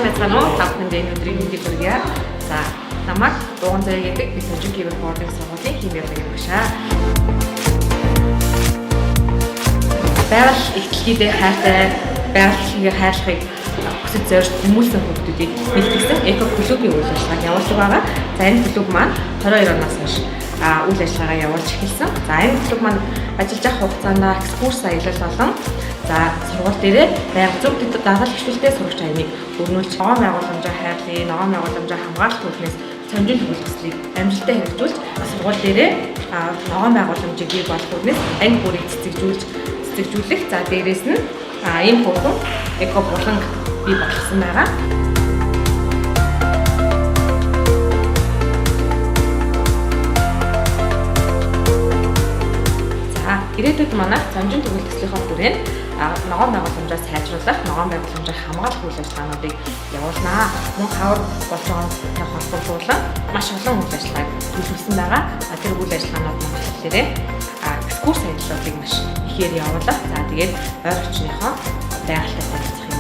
Сайн байцгаана уу? Та бүхэнд энэ өдрийн мэндийг хүргье. За, намайг Дуган Заяа гэдэг, би Сожин Кибер Boarding сургуулийн хими биологийн багшаа. Байгаль их дэлхийдээ хайртай, байгаль дэлхийгээ хайрлахыг хүсэж зорж тэмүүлсэн хүмүүсийг нэгтгэсэн эко клубын үйл ажиллагааг явуулдаг байгаа. За, энэ клуб маань 22 оноос хойш үйл ажиллагаагаа явуулж эхэлсэн. За, энэ клуб маань ажиллаж явах хугацаанд экскурс аялал болон за сургууль дээрээ байнга зөв дагалдал хичээлтэй сурагч аяныг өрнүүлж, ногоон байгууламжаа хайрлын, ногоон байгууламжаа хамгаалах үүднээс цомжин төгөлөх төслийг амжилттай хэрэгжүүлж, сургууль дээрээ ногоон байгууламжийг бий болгох үүднээс анги бүрийг цэцэгжүүлэх. За, дээрээс нь ийм хөөрхөн эко буланг бий болгосон байгаа. За, ирээдүйд манайх цомжин төгөлөх төслийнхөө хүрээнд ногоон байгууламжаа сайжруулах, ногоон байгууламжаа хамгаалах үйл ажиллагаануудыг явуулнаа. Мөн хавар болж байгаатай холбогдуулан маш олон үйл ажиллагааг төлөвлөсөн байгаа. Тэр үйл ажиллагаанууд маань болохоор экскурс аяллуудыг маш ихээр явуулах. За, тэгээд ойр орчныхоо байгальтай танилцах.